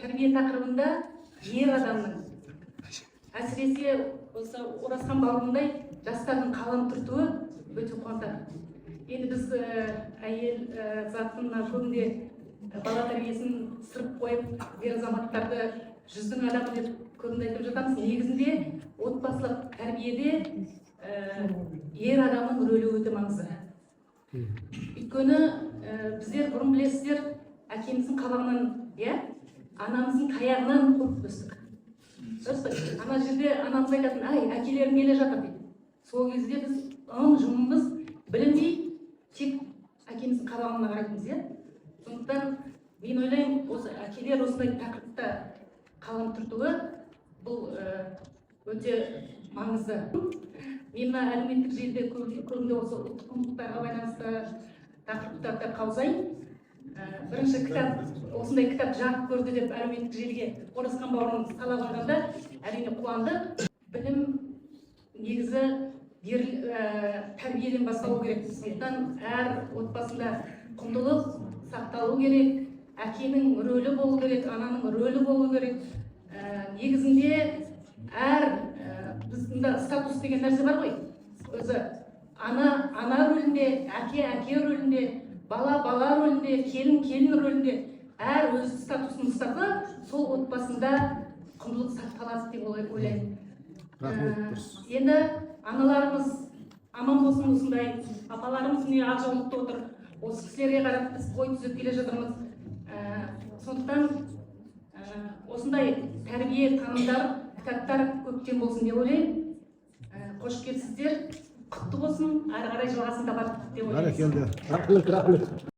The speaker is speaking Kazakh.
Тәрбие тақырыбында ер адамның, әсіресе осы Оразхан бауырымдай жастардың қалам түртуі өте қуантады. Енді біз әйел затын мына көбінде бала тәрбиесін сырып қойып, ер азаматтарды жүздің адамы деп көбінде айтып жатамыз. Негізінде отбасылық тәрбиеде ер адамның рөлі өте маңызды. Өйткені біздер бұрын, білесіздер, әкеміздің қабағынан, иә, анамыздың таяғынан қорқып өстік, дұрыс қой? Ана жерде анамыз айтатын: «Ай, әкелерің келе жатыр», – дейді. Сол кезде біз ым жымымыз білінбей, тек әкеміздің қабағына қарайтынбыз, иә. Сондықтан мен ойлаймын, осы әкелер осындай тақырыпта қалам түртуі, бұл өте маңызды. Мен мына әлеуметтік желіде көбінде осы ұлттық құндылықтарға байланысты тақырыптарды қаузаймын. Бірінші кітап, осындай кітап жарық көрді деп әлеуметтік желіге Оразхан бауырым сала қойғанда, әрине, қуандық. Білім негізі тәрбиеден басталу керек. Сондықтан әр отбасында құндылық сақталу керек, әкенің рөлі болу керек, ананың рөлі болу керек. Негізінде әр біздің мында статус деген нәрсе бар ғой өзі: ана ана рөлінде, әке әке рөлінде, бала бала рөлінде, келін келін рөлінде. Әр өз статусын ұстаса, сол отбасында құндылық сақталады деп ойлаймын. Рахмет. Дұрыс. Енді аналарымыз аман болсын, осындай апаларымыз, міне, ақ жаулықты отыр. Осы кісілерге қарап біз бой түзеп келе жатырмыз. Сондықтан осындай тәрбие танымдар, кітаптар көптен болсын деп ойлаймын. Қош келіпсіздер, құтты болсын, әрі қарай жалғасын табады деп ойлаймын. Бәрекелді, рахмет, рахмет.